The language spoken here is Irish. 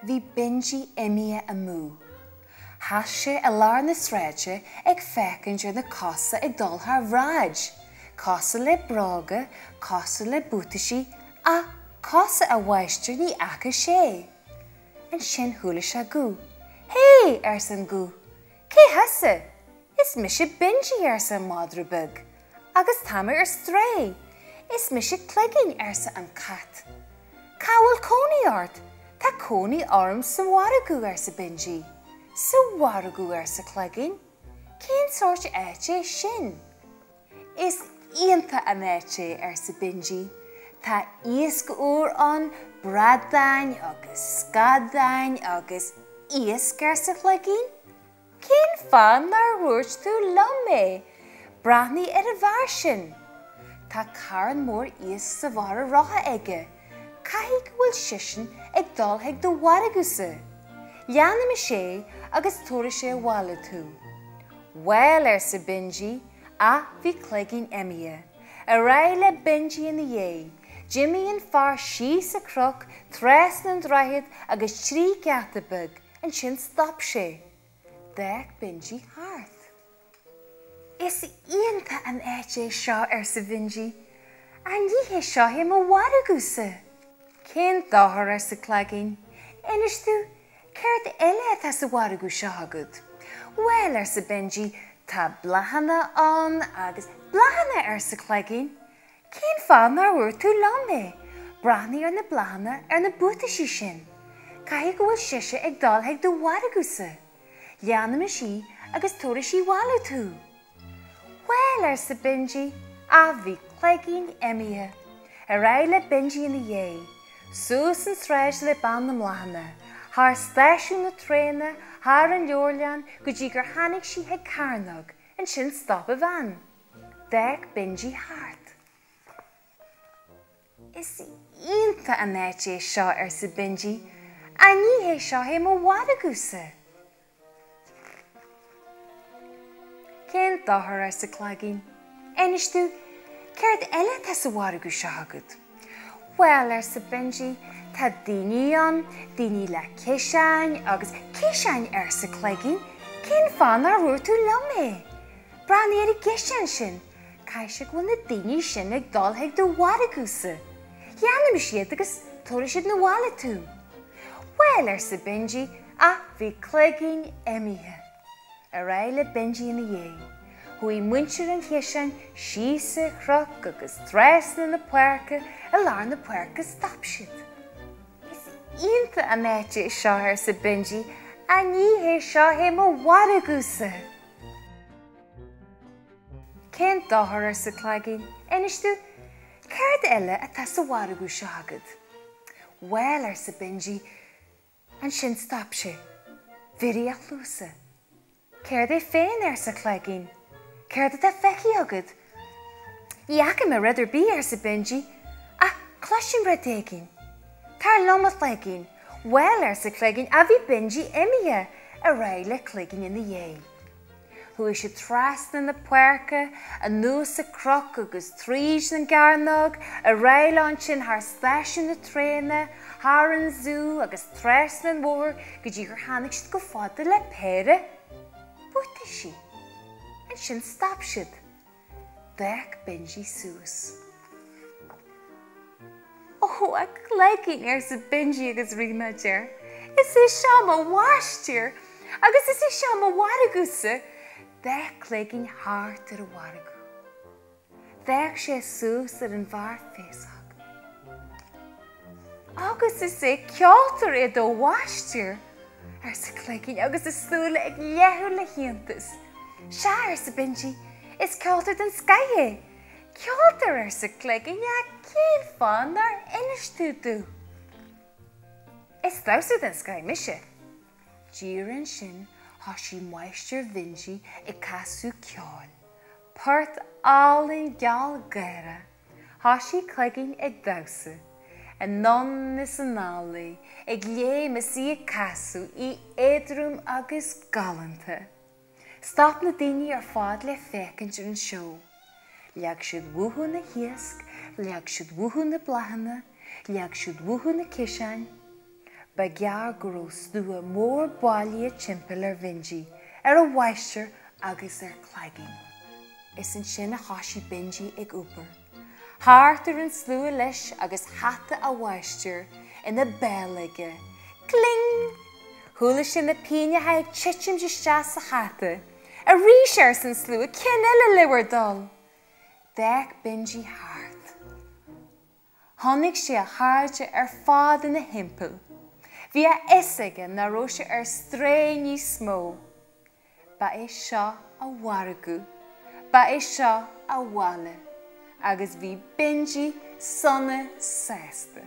Bhí Binjí imithe amú. Sheas sé i lár na sráide ag féachaint ar na cosa ag dul thar bhráid, cosa le bróga, cosa le buataisí, ach cosa a mháistir ní fhaca sé. Ansin chuala sé guth. Hé! arsa an guth. Cé thusa? Is mise Binjí, arsa an madra beag, agus tá mé ar strae. Is mise Cloigín, arsa an cat. Cá bhfuil cónaí ort? Tá cónaí orm sa mhargadh, arsa Binjí. Sa mhargadh, arsa Cloigín. Cén sórt áit é sin? Is iontach an áit é, arsa Binjí. Tá iasc úr ann, bradáin agus scadáin agus. Iasc, arsa Cloigín. Cén fáth nár dhúirt tú liom é? Breathnaigh ar an bhfear sin! Tá carn mór iasc sa bharr a rotha aige. Caithfidh go bhfuil seisean ag dul chuig do mhargadhsa. Leanfaimis é agus tabharfaidh sé abhaile tú. Bhuel, arsa Binjí, ach bhí Cloigín imithe. Ar aghaidh le Binjí ina dhiaidh. D'imigh an fear síos an cnoc, trasna an droichead agus trí gheata beag, ansin stop sé. D'fhéach Binjí thart. Is iontach an áit é seo, arsa Binjí. Ach ní hé seo é mo mhargadhsa. Cén dochar, arsa Cloigín. Inis domh, céard eile atá sa mhargadh seo agat? Bhuel, arsa Binjí, tá bláthanna ann agus. Bláthanna, arsa Cloigín. Cén fáth nár dhúirt tú liom é? Breathnaigh ar na bláthanna ar na buataisí sin. Caithfidh go bhfuil sise ag dul chuig do mhargadhsa. Leanfaimis í agus tabharfaidh sí abhaile tú. Bhuel, arsa Binjí, ach bhí Cloigín imithe. Ar aghaidh le Binjí ina dhiaidh. Suas an tsráid le bean na mbláthanna, thar stáisiún na traenach, thar an leabharlann, go dtí gur tháinig sí chuig cearnóg, ansin stop an bhean. D'fhéach Binjí thart. Is iontach an áit é seo, arsa Binjí, ach ní hé seo é mo mhargadhsa. Cén dochar, arsa Cloigín. Inis domh, céard eile atá sa mhargadh seo agat? Bhuel, arsa Binjí, tá daoine ann, daoine le ciseáin agus. Ciseáin, arsa Cloigín, cén fáth nár dhúirt tú liom é? Breathnaigh ar an gciseán sin! Caithfidh sé go bhfuil na daoine sin ag dul chuig do mhargadhsa. Leanfaimis iad agus tabharfaidh siad 'na bhaile tú. Bhuel, arsa Binjí, ach bhí Cloigín imithe. Ar aghaidh le Binjí ina dhiaidh. Chuaigh muintir an chiseáin síos an chnoc agus trasna na páirce, i lár na páirce stop siad. Is iontach an áit é seo, arsa Binjí, ach ní hé seo é mo mhargadhsa. Cén dochar, arsa Cloigín. Inis domh, céard eile atá sa mhargadh seo agat? Bhuel, arsa Binjí. Ansin stop sé. Bhioraigh a chluasa. Céard é féin, arsa Cloigín. Céard atá feicthe agat? Ní fhaca mé rud ar bith, arsa Binjí, ach cloisim rud éigin. Tar liom, a Chloigín. Bhuel, arsa Cloigín, ach bhí Binjí imithe, ar aghaidh le Cloigín ina dhiaidh. Chuaigh siad trasna na páirce, anuas an cnoc agus tríd an gcearnóg, ar aghaidh leo ansin thar stáisiún na traenach, thar an zú agus trasna an bhóthair go dtí gur tháinig siad chomh fada le péire buataisí. Ansin stop siad. D'fhéach Binjí suas. Ó, a Chloigín, arsa Binjí agus ríméad air, is é seo mo mháistir agus is é seo mo mhargadhsa! D'fhéach Cloigín thart ar an mhargadh. D'fhéach sé suas ar an bhfear féasóg. Agus is é ceoltóir é do mháistir! arsa Cloigín agus a súile ag leathadh le hiontas. Sea, arsa Binjí, is ceoltóir den scoith é! Ceoltóir, arsa Cloigín, ach cén fáth nár inis tú domh? Is damhsóir den scoith mise. Díreach ansin thoisigh máistir Bhinjí ag casadh ceoil, port álainn geal gáire. Thoisigh Cloigín ag damhsa, anonn is anall léi, ag léim is í ag casadh, í éadrom agus galánta. Stop na daoine ar fad le féachaint ar an seó. Leag siad uathu na hiasc, leag siad uathu na bláthanna, leag siad uathu na ciseáin. Ba ghearr go raibh slua mór bailithe timpeall ar Bhinjí, ar a mháistir agus ar Chlaigín. Is ansin a thoisigh Binjí ag obair. Thart ar an slua leis agus hata a mháistir ina bhéal aige. Cling! Chuala sé na pingneacha ag titim isteach sa hata. Arís arsa an slua, ceann eile le bhur dtoil! D'fhéach Binjí thart. Chonaic sé a chairde ar fad ina thimpeall. Bhí a fhios aige nach raibh sé ar strae níos mó. Ba é seo a mhargadh. Ba é seo a bhaile. Agus bhí Binjí sona sásta.